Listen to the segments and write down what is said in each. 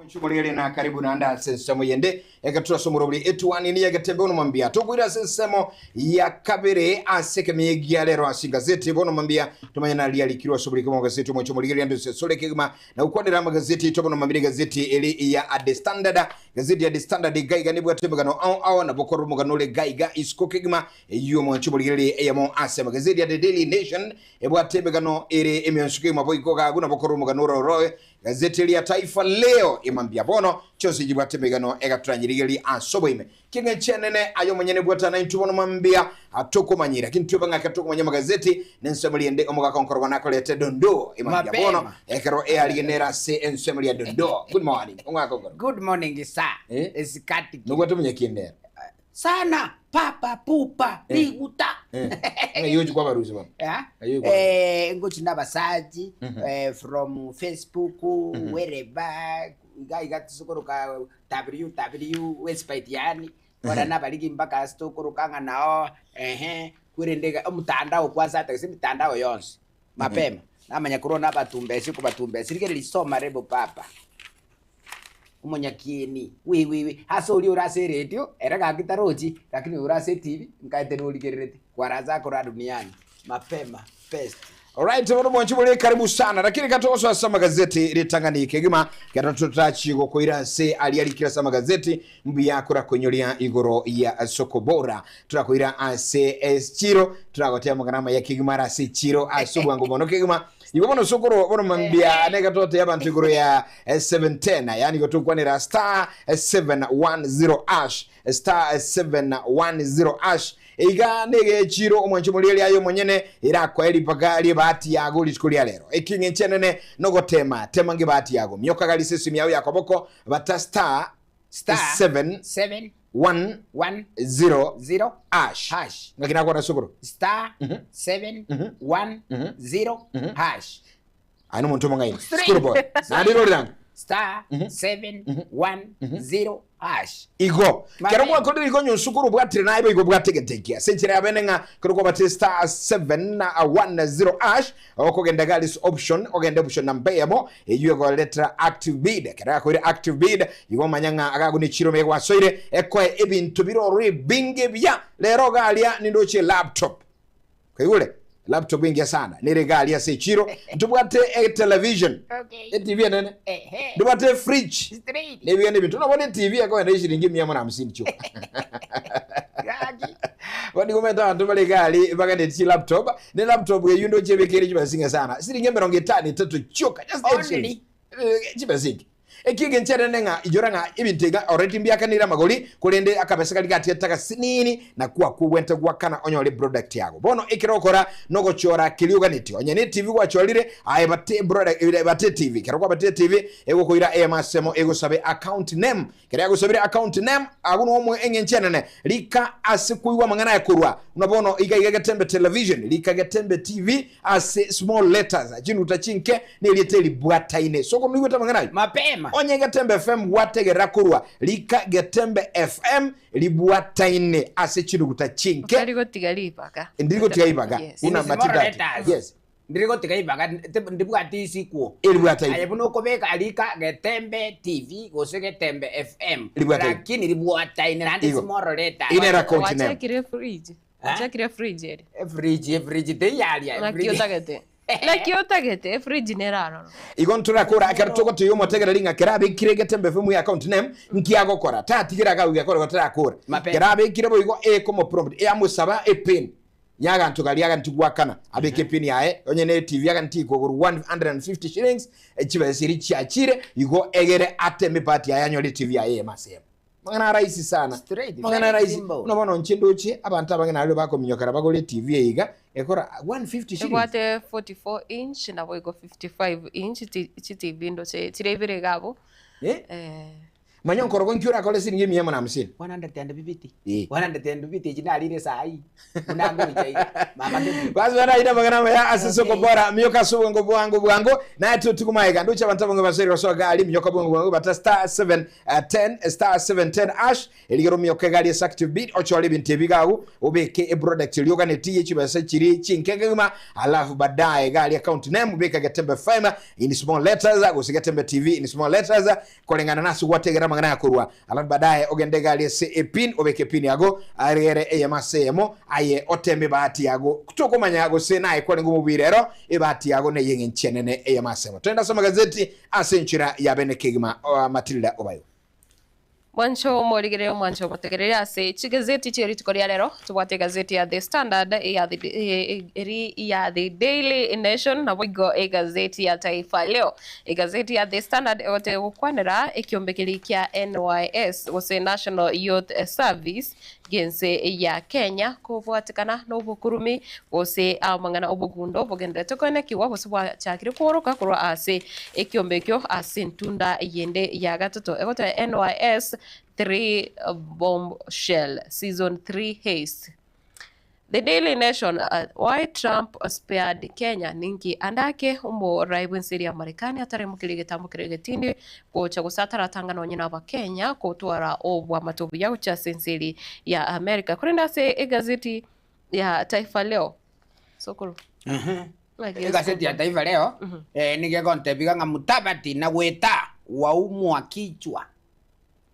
Nchumorere na karibu naende ase ensemo yende egetura ase omorobori etuani niye egetembe bono mambia tokoira ase ensemo ya kabere ase ekemiya gia rero ase egazeti bono mambia tomanye nari yarikirwe ase oboriko bw'amagazeti omoche omorigereria ndose sore kegima na gokwanera amagazeti aito bono mambia egazeti eri ya The Standard gazeti ya The Standard iga iga nebwate emegano ao ao nabo korwa omogano ore iga iga isiko kegima eyio omoanche omorigereria eyemo ase amagazeti ya The Daily Nation ebwate emegano ere emionsi kegima boigo gagu nabo korwa omogano ore oroe Gazeti eria Taifa Leo imambia bono, chionsi chibwate emegano egatoranyirigeria ase oboime. Keng'encho enene aye omonyene bwatana intwe bono mambia tokomanyira. Lakini twebe ng'ake tokomanya amagazeti nensemo riende omogaka onkorogwa nakorete dondoo imambia bono Mapema. ekero earigenere ase ensemo ria dondoo. Good morning omogaka onkorogwa. Good morning sir. Eh? Esikati. Nobwate omonyakiendero. Sana papa pupa Eh. riguta. Eh. Ng'ai ochi kwabarusia bono? Yeah. Ng'ai ochi kwabarusia? Eh, ngochi na abasachi eh, from Facebook wherever iga iga tisokoroka ww website yaani kora nabarigi mpaka ase tokoroka ng'a nao ehe kwerende iga omotandao kwanza ata gose emitandao yonsi mapema namanya korwa nabatumbesi okobatumbesi rigereria soma rebo papa. Omonyakieni, wi wi wi, ase oria ore ase eredio, ere gaki tarochi, lakini oyo ore ase etibi, nkaete norigerereti, kwaraza akora duniani, mapema, best. Alright, bono mwanchi bore karibu sana lakini katogosoa ase amagazeti ritang'ani kegima kero totachie gokoira ase aria arikire ase amagazeti mbuya korakoinyoria igoro ya soko bora torakoira ase echiro toragoteba amang'ana amaya kegima are ase echiro ase obwango mono kegima Igo bono sokoro bono mambia nega totebia abanto igoro ya 710 yani igo tokwanera star 710 ash star 710 ash iga niga echiro omwancho morieri aye omonyene erakoe ribaga riebahati yago rituko ria rero ekeng'encho enene nogotema tema ngebahati yago mioka gari ase esimi yao ya koboko bata star Star 7 7 1 1 0 0 ash hash. Ng'aki nakwana sokoro Star 7 1 0 hash. Aye nomonto omong'aini Straight. School boy naende roriranga Star 7 1 0 hash. Igo, Mame. kero gwakorire igo onye osukuru obwatire naye boigo obwate egento eke. Ase enchera ya bene ng'a kero kwabatire star 710 ash, okogenda iga aria option, ogende option namba eyemo, eyio egoretera active bid. Ekero yakoire active bid, igo omanye ng'a agago ne chirome egwasoire, ekoe ebinto bire ororo ebinge ebiya. Rero iga aria nindoche elaptop. Kwaigure? Laptop engiya sana nere iga aria ase echiro. Ntobwate etelevision, Okay. etv enene, Ehe. ntobwate efridge, Straight. na ebigeni ebinto. Nabo ne TV ekogenda eshiringi emia amo na hamsini chioka. Gaki. Bono nigo omanyete abanto bare iga aria baganeti chilaptop, ne laptop eyio ndoche ebekere chibesa chinge sana, siringi emerongo etano etato chioka, just eight Only. shillings. Eh, chibesa inke. Eki'engencho enene ng'a iyora ng'a ebinto iga already mbiakanire amagori, korende akabesa karia gatigarete agasinini, nakwo akwo ogwenerete goakana onyore eproduct yago. Bono ekero ogokora nogochora keria oganetie. Onye ne TV gwachorire, aye bate eproduct eh, bate etv. Ekero kwabatire etv, egokoira eyemo ase emo egosabe account name. Ekero yagosabire account name, agwo noo omoe eng'encho enene. Rika ase koigwa amang'ana aya korwa. Buna bono iga iga Getembe Television, rika Getembe TV ase small letters, chinuta chinke, nerieta eri bwataine. Sokoro noigwete amang'ana ayio? Mapema. Onye Getembe FM gwategerera korwa, rika Getembe FM ribwataine ase chinuguta chinke. Otari gotiga ribaga. Ndiri gotiga ribaga. Yes. Buna In small matidati. letters. Yes. Ndiri gotiga ribaga, ndibwati isiko. Eribwataine. Aye buna okobeka rika Getembe TV gose Getembe FM. Ribwataine. Lakini ribwataine naende Igo. small letters. Ine era account name. Gwachakire efridge. Gwachakire efridge ere. Efridge, efridge teiyaria. Naki otagete? Naki otagete? Efridge nere aroro. Igo ntorakora ekero togotoyia omotegereri ng'a kera abekire Getembe FM ya account name nki agokora tatigira agau gekore igo tarakora. Mapema. Kera abekire boigo ekomoprompt eyamosaba epin yaganto karia aganti goakana abeke epin yaye onye ne etv aganti kogorwa 150 shillings chibesa eria chiachire igo egere ateme ebahati yaye anyore etv yaye eyemo ase eyemo. Mang'ana araisi sana. Straight, Mang'ana very araisi. simple. Buna bono inche ndoche abanto abange nario bakominyokera bagore etv eye iga ekora 150 shillings. Ebwate 44 inch naboigo 55 inch ti- chitv ndoche chire ibere iga abwo. Eh? Eh. Manya nkorogo nki orakore siringi emia emo na hamsini. 150. Eh. 150 echi narire sahi buna ngoicha iga mama kebwe. Basi bana ina magana maya ase soko bora miyoka ase obwango bwango bwango naye totugu maega ndoche abanto abange basere gosoa gari miyoka bwango bwango bata star 7 10 star 7 10 ash erigero miyoka egari ase active bid ochore ebinto ebi gagu obeke eproduct eria oganetie ye chibesa chiri chinke kegima alafu baadaye gari account name beka Getembe FM in small letters gose Getembe TV in small letters Koreng'ana nase gwategera amang'ana aya korwa, alafu baadaye ogende egari ase epin, obeke epin yago arigere eyemo ase eyemo, aye oteme ebahati yago. Tokomanya gose naye kwarenge omobuyi rero, ebahati yago neye eng'encho enene eyemo ase eyemo. Togende ase amagazeti ase enchera ya bene kegima. Matilda Obayo. Mwancho omorigereria omwancho omotegereri ase chigazeti chie rituko ria rero tobwate egazeti ya The Standard eya the eri ya The Daily Nation naboigo egazeti ya Taifa Leo. Egazeti ya The Standard egoteba gokwanera ekiombe keria kia NYS gose National Youth Service gi'ense ya Kenya kobwatekana nobokurumi gose amang'ana obogundo bogendererete koenekigwa gose bwachakire kworoka korwa ase ekiombe ekio ase entunda yende ya gatato. Egoteba NYS 3 Bombshell Season 3 Heist. The Daily Nation, Why Trump Spared Kenya, Ninki ande ake omorai bw'ense eria ya Marekani ataremokeria egetambo keria egetindi gocha gose ataratanga nonye na Abakenya gotwara obwamate obuya gochia ase ense eria ya America. Korende ase egazeti ya Taifa Leo, sokoro. Ng'aki Egazeti ya Taifa Leo nigo egontebia ng'a Mudavadi na Weta waumwa kichwa.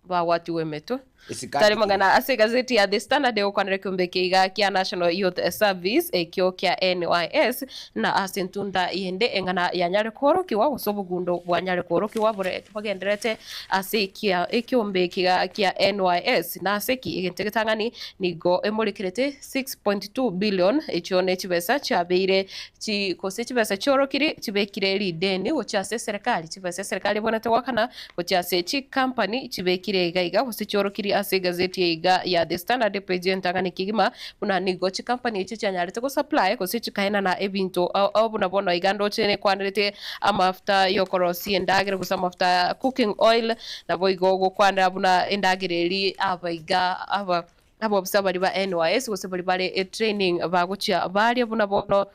Bagwatigwe emetwe. Esikati Tari mang'ana ase egazeti ya The Standard egokwanera ekeombe eke iga kia National Youth Service ekio kia NYS na ase entunda yende eng'ana yanyare koorokigwa gose obogundo bwanyare koorokigwa bore bogendererete ase ekia ekeombe eke iga kia NYS. Nase ki egento egetang'ani nigo emorekerete 6.2 billion echio ne chibesa chiabeire chi gose chibesa chiorokiri chibekire rideni gochia ase eserekari chibesa eserekari ebwenerete goakana Gochia ase chikampani chibekire iga iga gose chiorokirie ase egazeti eye iga ya The Standard epage entang'ani kegima buna nigo chikampani echio chianyarete gosupply gose chikaenana ebinto ao ao buna bono iga ndoche nekwanerete amafuta yokorosia endagera gose amafuta cooking oil naboigo gokwanera buna endagera eria abaiga aba abobisa baria ba NYS gose baria bare etraining bagochia baria buna bono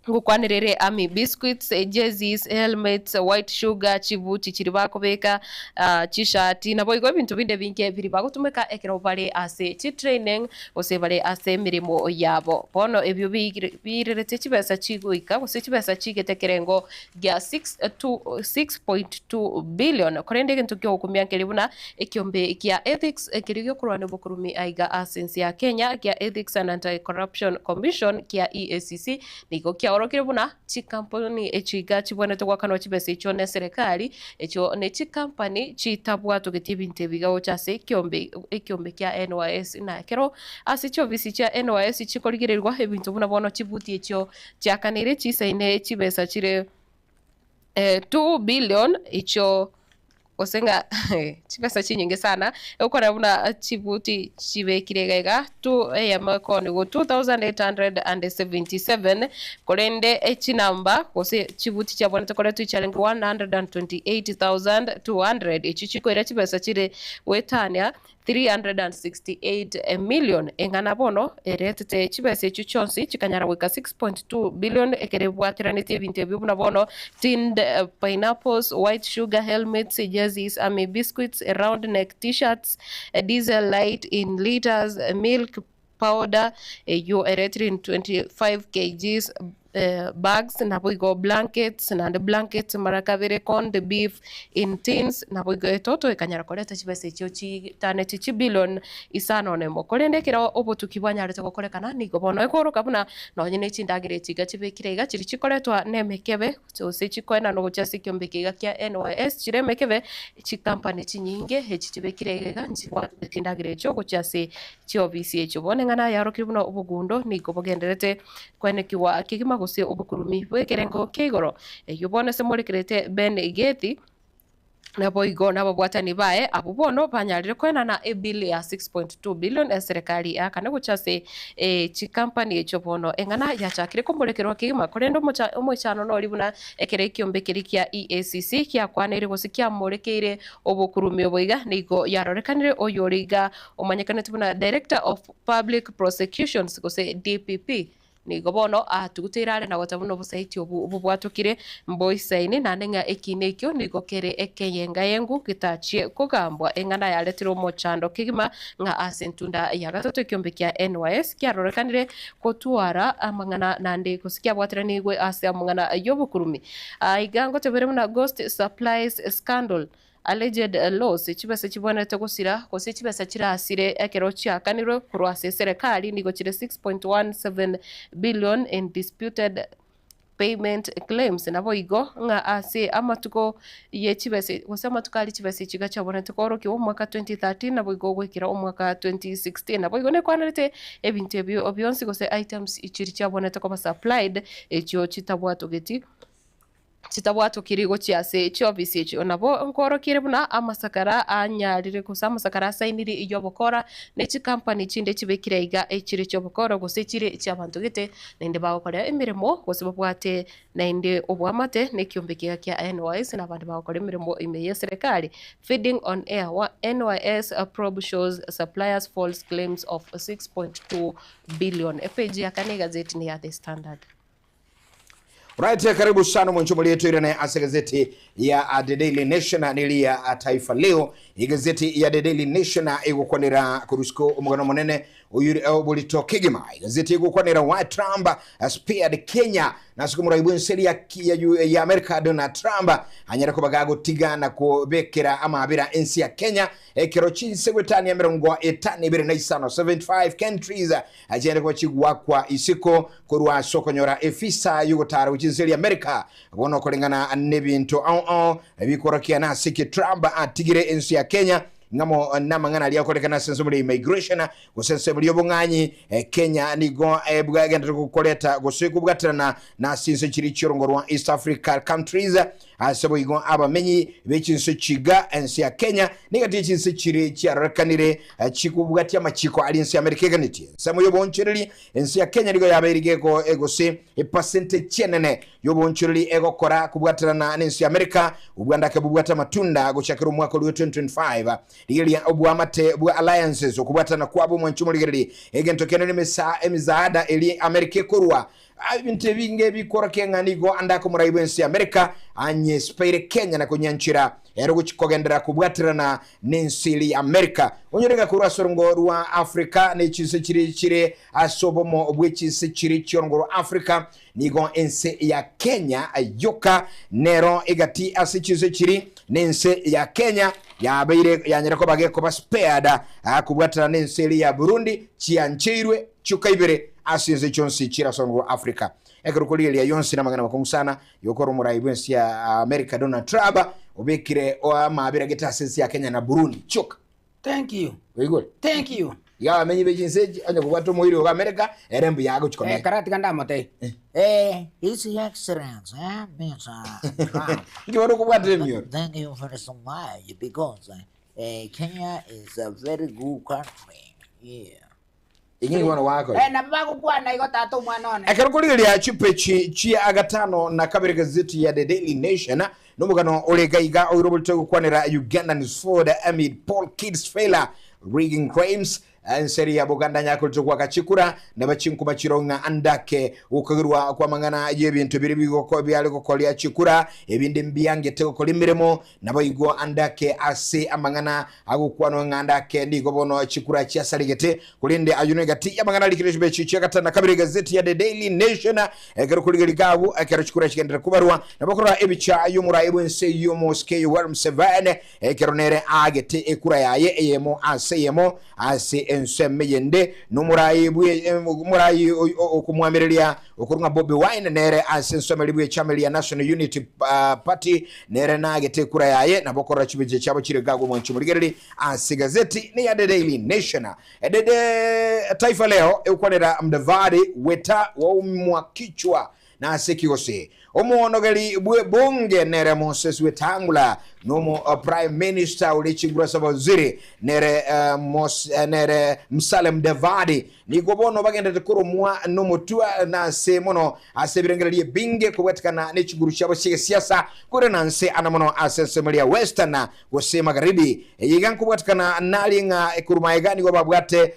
Ngokwanera ere army biscuits, jerseys, helmets, white sugar, chibuti chiria bakobeka, chishati, naboigo ebinto binde ebinge biria bagotumeka ekero bare ase chitraining gose bare ase emeremo yabo. Bono ebio biirerete chibesa chigoika gose chibesa chigete ekerengo gia 6.2 billion. Korende egento kiogokumia nkeria buna ekiombe gia Ethics keria giokorwania obokurumi aiga ase ense ya Kenya gia Ethics and Anti-Corruption Commission kia EACC Nigo kiaorokire buna chikampuni echi iga chibwenerete goakanwa chibesa echio neserekari, echio ne chikampani chitabwatogetie ebinto ebi iga gocha ase ekiombe ekiombe kia NYS. Na ekero ase chiofisi chia NYS chikorigererigwa ebinto buna bono chibuti echio chiakaneire chisaine chibesa chire 2 billion echio gose ng'a chibesa chinyinge sana, egokora buna chibuti chibekire iga iga, two eyemo ekonigo 2877, korende echinamba gose chibuti chiabwenerete koretwa chiarenge 128200, echio chikoira chibesa chire goetania 368 million, eng'ana bono eretete chibesa echio chionsi chikanyara goika 6.2 billion ekero ebwateranetie ebinto ebio buna bono tinned pineapples, white sugar, helmets, jerseys, army biscuits, round neck t-shirts, diesel light in litres, milk powder eyio eretire in 25 kgs bags, naboigo blankets, naende blankets mara kabere, corned beef in tins, naboigo etoto ekanyara koreta chibesa echio chitaneti chibillion isano na emo. Korende ekero obotuki bwanyarete gokorekana, nigo bono ekoroka buna nonye ne chindagera echi iga chibekire iga chiria chikoretwa na emekebe gose chikoenanwa gochia ase ekiombe eke iga kia NYS chire emekebe, chikampani chinyinge echi chibekire iga iga nchibwate chindagera echio gochia ase chiofisi echio. Bono eng'ana yaorokire buna obogundo nigo bogendererete Koenekigwa kegima gose obokurumi bw'ekerengo kia igoro, eyio bono ase morekerete Ben Gethi. Naboigo nababwatani baye abwo bono banyarire koenana ebill ya 6.2 billion eserekari eakane gochia ase chikampani echio bono eng'ana yachakire komorekerwa kegima korende omoichano nori buna ekero ekiombe keria kia EACC giakwaneire gose kiamorekeire obokurumi obo iga nigo yarorekanire oyore iga omanyekanete buna Director of Public Prosecutions gose DPP Nigo bono atuguteire are na goteba buna obosaiti obo bobwatokire mboisaine, naende ng'a ekiina ekio nigo kere ekeyenga-yengu getachie kogambwa. Eng'ana yaretire omochando kegima ng'a ase entunda ya gatato ekiombe kia NYS kiarorekanire gotwara amang'ana naende gose kiabwateranigwe ase amang'ana y'obokurumi. Aiga ngotebere buna Ghost Supplies Scandal Alleged loss, chibesa chibwenerete gosira gose chibesa chirasire ekero chiakanirwe korwa ase eserekari nigo chire 6.17 billion in disputed payment claims. Naboigo ng'a ase amatuko ye chibesa gose amatuko aria chibesa echi iga chiabwenerete koorokiwa omwaka 2013 naboigo goikera omwaka 2016. Naboigo nekwanerete ebinto ebio bionsi gose items chiria chiabwenerete koba supplied echio chitabwatogeti. Chitabwatokiri gochia ase chiofisi echio. Nabo nkoorokirie buna amasakara anyarire gose amasakara asainiri y'obokora ne chikampani chinde chibekire aiga echire chi'obokora gose chire chi'abanto gete naende bagokora emeremo gose babwate naende oboamate nekiombe kiga kia NYS na abande bagokora emeremo ime y'eserekari. Feeding on air, NYS probe shows suppliers false claims of 6.2 billion. Epeji ya kane egazeti ne ya The Standard. Right, karibu sana mwancho mlietu irene ase gazeti ya uh, The Daily Nation nili ya uh, Taifa Leo. Igazeti ya The Daily Nation igukwanira kurusiko omogano monene oyuri oborito kegima. Igazeti igukwanira why Trump spared Kenya nasuko muraibu enseri ya, ya, ya America Donald Trump anyara kobaga gotiga na kobekera amabira ensi ya Kenya ekero chinse gwetania 52 75 countries achiende koba isiko korwa ase okonyora efisa yogotara gochia ense eria America bono koreng'ana nebinto ao ao bikorokia nase ki Trump atigire ense ya Kenya ng'amo namang'ana aria akorekana ase ensemo ya immigration gose ensemo ya obong'anyi Kenya nigo egenderete gokoreta gose kobwaterana nase chinse chiria chiorongo rwa East Africa countries ase boigo abamenyi be chinse chiga ense ya Kenya nigati chinse chiri chiarorekanire chikobwatia amachiko aria ense ya America eganetie ensemo ya obonchereri Ense ya Kenya nigo yabeire igeko gose epercentage enene y'obonchoreri egokora kobwaterana n'ense ya America obwandake bobwate amatunda gochakera omwaka oria o 2025. Rigereria oboamate bwa alliances okobwatana kwabo omwanchi omorigereri egento kende nemesa emisaada eria America ekorwa. Ebinto ebinge bikworokia ng'a nigo andake omorai bw'ense ya America anyesipaire Kenya na konyanchera Ere ogochia kogenderera kobwaterana nense eria ya Amerika. Onyore ng'a korwa ase orongo rwa Afrika ne chinse chiria chire ase obomo bwe chinse chiria chi'orongo rwa Afrika, nigo ense ya Kenya yoka nero egati ase chinse chiria, na ense ya Kenya yabeire yanyare koba gekoba spared kobwaterana nense eria ya Burundi, chiancheirwe chioka ibere ase ense chionsi chire ase orongo rwa Afrika. Ekero okorigereria yonsi namang'ana makong'u sana Yokora omorai bw'ense ya America Donald Trump obekire amabera gete ase ense ya Kenya na Burundi. Choka. Thank you. Oigure. Thank you. Iga abamenyi be chinse echi onye kobwata omoiri ogo America ere mbuya agochi Eh, komenya. kara tiga ndamotebie. Eh, His Excellency, eh, Mr. Trump. Inki bono okobwatera emioro? Thank you very so much because eh, Kenya is a very good country. Yeah. Inki bono gwakora? Eh, nabo bagokwana igo tata omwana one. Ekero korigereria chipechi chia gatano na kabere gazeti ya The Daily Nation nomogano ore iga iga oire oborito gokwanera Ugandan sword amid Paul Kids failure rigging claims enseri ya Buganda nyakorete gwaka chikura neba chinkuma chiro ng'a andake gokagerwa kwa mang'ana y'ebinto bire bigoko biare gokoria chikura ebinde mbiangete gokora emeremo Naboigo andake ase amang'ana agokwanwa ng'a andake nigo bono chikura chiasaregete, korende ayio negati y'amang'ana arikire chibechi chia gatano na kabere egazeti ya The Daily Nation. Ekero korigereria gabu ekero chikura chigenderera kobarwa, nabo korora ebicha y'omorai bw'ense y'omosike Yoweri Museveni ekero nere aagete ekura yaye eyemo ase eyemo ase ensemo eyende nomorai bwe omorai okomwamereria Okorwa ng'a Bobi Wine nere ase ensomeri bw'echama eria National Unity Party nere nagete ekura yaye nabo okorora chibicha chiabo chire gagwa omwanchi omorigereri ase egazeti neya The Daily Nation. Edede Taifa Leo egokwanera Mudavadi Weta waumwa kichwa. Nase ki gose? Omoonogeri bw'ebunge nere Moses Wetangula, na omo Prime Minister ore chinguru ase abawaziri nere nere Musalia Mudavadi. Nigo bono bagenderete koromwa nomotwe nase mono ase ebirengererio ebinge kobwatikana ne chinguru chiabo chi'egesiasa koirana nse ana mono ase ensemo eria ya Western gose Magharibi. Eye iga nkobwatikana narie ng'a korwa magega nigo babwate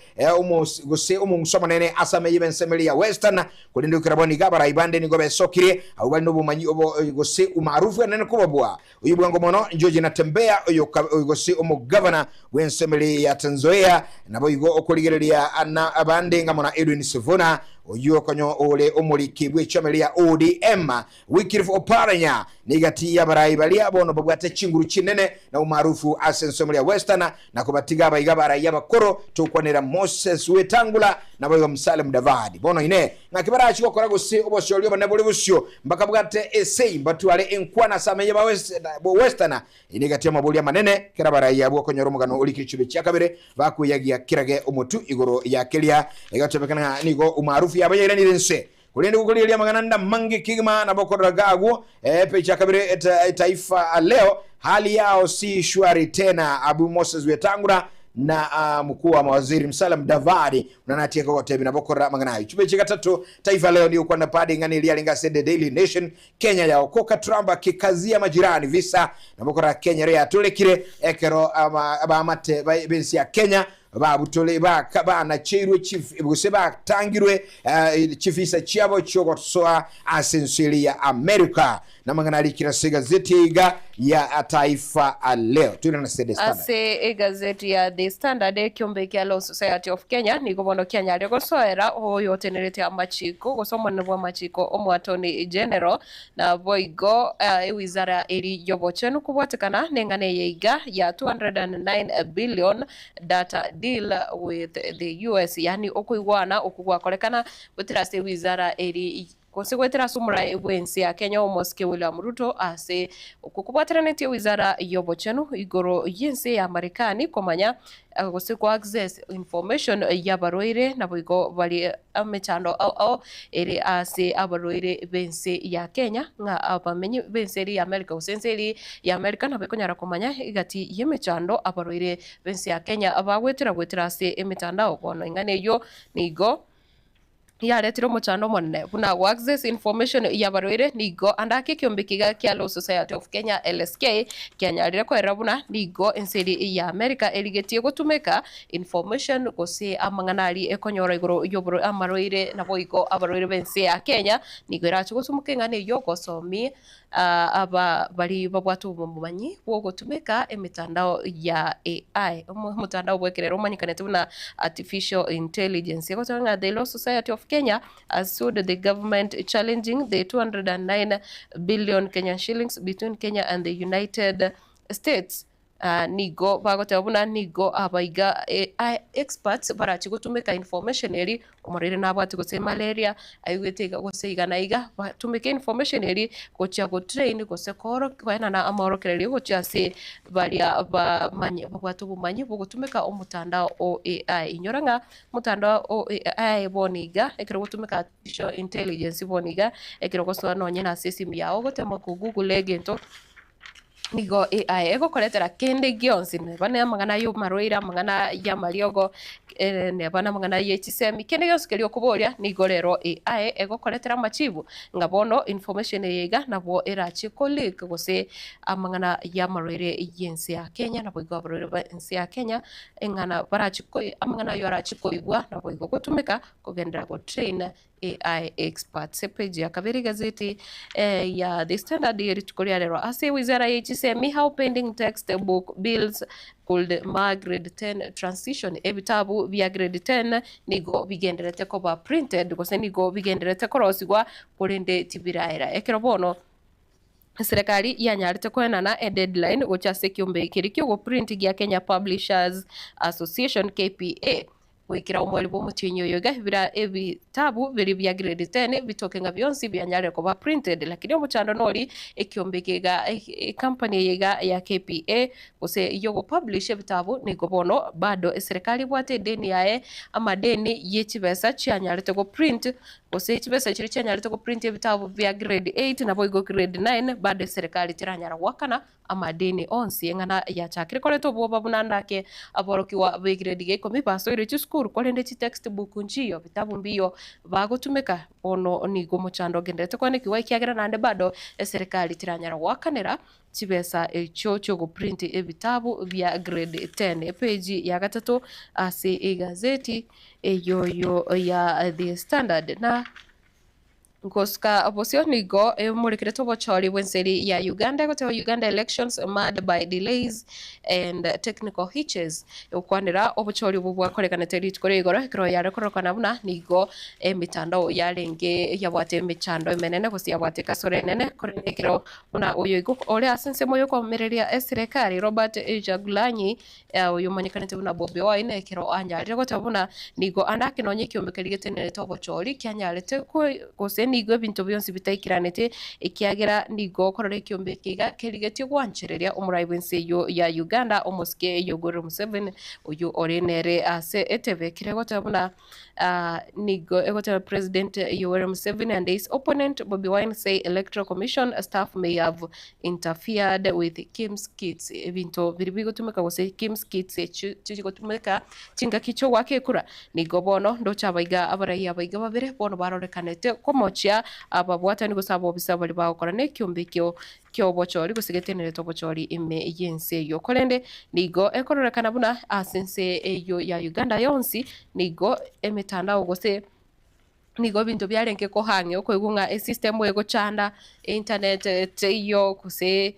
gose omong'uso omonene ase amaiyo b'ensemo eria ya Western. Korende goikera bono iga abarai bande nigo besokirie, abwo bare nobomanyi obo gose umaarufu enene kobabua. Oyio bwango mono George Natembeya oyo gose omogavana bw'ensemo eria ya Trans-Nzoia, naboigo okorigereria na abande ng'a muna Edwin Sifuna oyio konya ore omoriki bw'echama eria ya ODM. Wycliffe Oparanya negati y'abarai baria bono babwate chinguru chinene na umaarufu ase ensemo ya Western na kobatiga abaiga abarai abakoro tokwanera Moses Wetangula naboigo Musalia Mudavadi. Bono inee, ng'aki barachi gokora gose obosiori obonene bore bosio mbakabwate esei mbatware enkwana ase amaiyo ba Western? Eye negati y'amaborio amanene kera abarai abwo okonyora omogano orikire chibe chia kabere bakoyagia kerage omotwe igoro ya keria egotebekana ng'a nigo umaarufu yabo yairanire inse. Korende gokorigereria amang'ana ande amange kegima nabo okorora agwo epeji ya kabere Taifa Leo, hali yao si shwari tena. Abu Moses Wetangula na mkuu wa mawaziri Musalia Mudavadi unanatieka gotebi nabo okorora amang'ana ayo. Chipeji gatato Taifa Leo nigo okwana padi ing'ana eria yarenge ase The Daily Nation Kenya yaokoka Trump akikazia majirani visa nabo okorora Kenya ero yatorekire ekero abaamate b'ense ya Kenya Babutore baka banacheirwe chif gose batangirwe eh, chifisa chiabo chiogosoa ase ense ere ya America. Namang'ana arikire ase egazeti eiga ya Taifa Leo. Toirane ase The Standard. Ase egazeti ya The Standard, ekiombe kia Law Society of Kenya nigo bono kianyarire gosoera oyotenerete amachiko gose omonene bw'amachiko Omoattorney General Naboigo ewizara eria y'obochenu kobwatekana neng'ana eye iga ya 209 billion data deal with the US, yaani okoigwana okwo gwakorekana goetera ase ewizara eria gose goetera ase omorai bw'ense ya Kenya Omosike William Ruto ase okwo kobwateranetie ewizara y'obochenu igoro y'ense ya Marekani komanya gose ko access information y'abarwaire naboigo bare emechando ao ao ere ase abarwaire b'ense ya Kenya ng'a abamenyi b'ense eria ya America gose ense eria ya America nabo ekonyara komanya egati y'emechando abarwaire b'ense ya Kenya bagoetera goetera ase emetandao bono ing'ana eyio nigo Yaretire omochando omonene buna go access information y'abarwaire nigo ande ake ekiombe kiga kia Law Society of Kenya, LSK, kianyarire koerera buna nigo ense eria ya America erigetie gotumeka information gose amang'ana aria ekonyora igoro y'oboro amarwaire naboigo abarwaire b'ense ya Kenya nigo erache gotumeka eng'ana eyio gosomia Aba baria babwate obomanyi bw'ogotumeka emetandao ya AI, omotandao bw'ekerero omanyekanete buna Artificial Intelligence. Egoteba ng'a the Law Society of Kenya has sued the government challenging the 209 billion Kenyan shillings between Kenya and the United States. Nigo bagoteba buna nigo abaiga AI experts barache gotumeka information eria, omorwaire nabwate gose malaria, aigwete iga gose iga na iga, batumeke information eria gochia go train gose koenana amaorokererio gochia ase baria bamanye babwate obomanyi bwogotumeka omotandao o AI. Inyora ng'a omotandao o AI bono iga, ekero ogotumeka artificial intelligence bono iga, ekero ogosoa nonye na ase esimu yago ogotema ko google egento. Nigo AI egokoretera kende gionsi, neba na amang'ana y'omarwaire, amang'ana y'amariogo, neba na amang'ana ye chisemi, kende gionsi keria okoboria nigo rero AI egokoretera amachibu, ng'a bono information eye iga nabo erachie ko leak gose amang'ana y'amarwaire y'ense ya Kenya naboigo abarwaire ba ense ya Kenya, eng'ana barachi koi amang'ana aywo arachi koigwa naboigo gotumeka kogenderera go train AI experts. Epage ya kabere egazeti ya The Standard ye rituko ria rero ase wizara ye chisemi how pending text book bills could mar grade 10 transition. Ebitabu bia grade 10 nigo bigendererete koba printed gose nigo bigendererete korosigwa korende tibiraera. Ekero bono Eserekari yanyarete koenana edeadline gochia ase ekiombe keria kiogoprint gia Kenya Publishers Association, KPA, goikera omweri bw'omotienyi oyo iga bira ebitabu biria bia grade 10 bitoke ng'a bionsi bianyarire koba printed lakini omochando nori ekiombe eke iga ecompany eye iga ya KPA gose yogopublish ebitabu nigo bono bado eserekari ebwate edeni yaye amadeni ye chibesa chianyarete goprint. gose chibesa chiria chianyarete goprintia ebitabu bia grade 8 naboigo grade 9 bado eserekari teranyara goakana amadeni onsi eng'ana yachakire koreta obwoba buna ndake aborokigwa ba egrade ya ikomi basoire chisukuru korende chitextbook nchiyo bitabu mbiyo bagotumeka bono nigo omochando ogenderete koanekigwa ekiagera naende bado eserekari teranyara goakanera chibesa echio chiogoprint ebitabu bia grade 10. Epeji ya gatato ase egazeti eyoyo ya The Standard na Gosuka bosio nigo emorekerete obochori bw'enseri ya Uganda egoteba Uganda elections marred by delays and technical hitches. Egokwanera obochori obwo bwakorekanete rituko ria igoro ekero yare kororekana buna nigo emetandao yarenge yabwate emechando emenene gose yabwate ekasoro enene korende ekero buna oyo igo ore ase ensemo yokoamereria eserekari Robert Kyagulanyi oyo omanyekanete buna Bobi Wine ekero anyarire goteba buna nigo ande ake nonye ekiombe keria getenerete obochori kianyarete gose nigo ebinto bionsi bitaikiraneti ekiagera nigo okorora ekiombe eke iga kerigetie gwanchereria omorai bw'ense eyio ya Uganda omosike Yoweri Museveni oyio ore nere ase etebe ekero egoteba buna Nigo egoteba President Yoweri Museveni and his opponent Bobi Wine say Electoral Commission staff may have interfered with Kim's kits. Ebinto biri bigotumeka gose Kim's kits echi chigotumeka chingaki chi'ogoaka ekura. Nigo bono ndoche abaiga abaraiyo abaiga babere bono barorekanete komochia ababwatani gose abobisa baria bagokora nekiombe ekio ki'obochori gose getenerete obochori ime y'ense eyio. Korende nigo ekororekana buna ase ense eyio ya Uganda yonsi nigo emetandao gose nigo ebinto biarenge kohang'e okoigwa ng'a esystem egochanda, einternet teiyo gose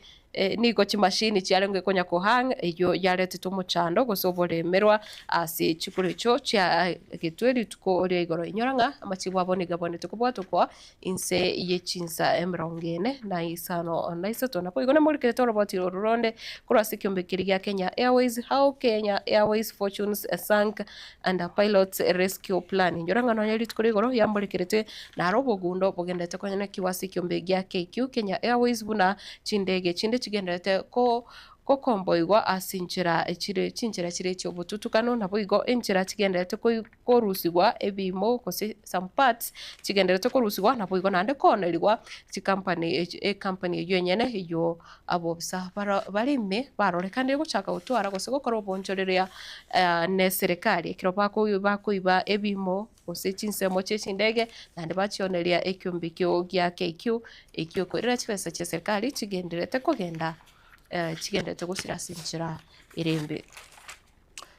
nigo chimashini chiarenge konya kohang' eyio yaretete omochando gose oboremerwa ase chikura echio chiagetwe rituko ria igoro. Inyora ng'a amachibo abo nigo abwenerete kobwatokwa inse ye chinsa emerongo ene na isano na isato. Naboigo namorikerete oroboti oro ronde korwa ase ekiombe keria gia Kenya Airways, How Kenya Airways Fortunes Sank Under Pilots Rescue Plan. Inyora ng'a nonya rituko ria igoro yamorikerete naro obogundo bogenderete konyenekiwa ase ekiombe gia KQ Kenya Airways buna chindege chinde chigenderete ko gokomboigwa ase enchera chire chinchera chire chi'obotutukano, naboigo enchera chigenderete koi korusigwa ebiimo gose some parts chigenderete korusigwa naboigo naende koonerigwa chikampani echi ecompany eywo enyene eywo abobisa bara bare ime barorekanire gochaka gotwara gose gokora obonchoreria na eserekari ekero bako bakoiba ebiimo gose chinsemo chia chindege naende bachioneria ekiombe ekio gia KQ ekio okoirera chibesa chia eserekari chigenderete kogenda chigenderete gosira ase enchera ere embe.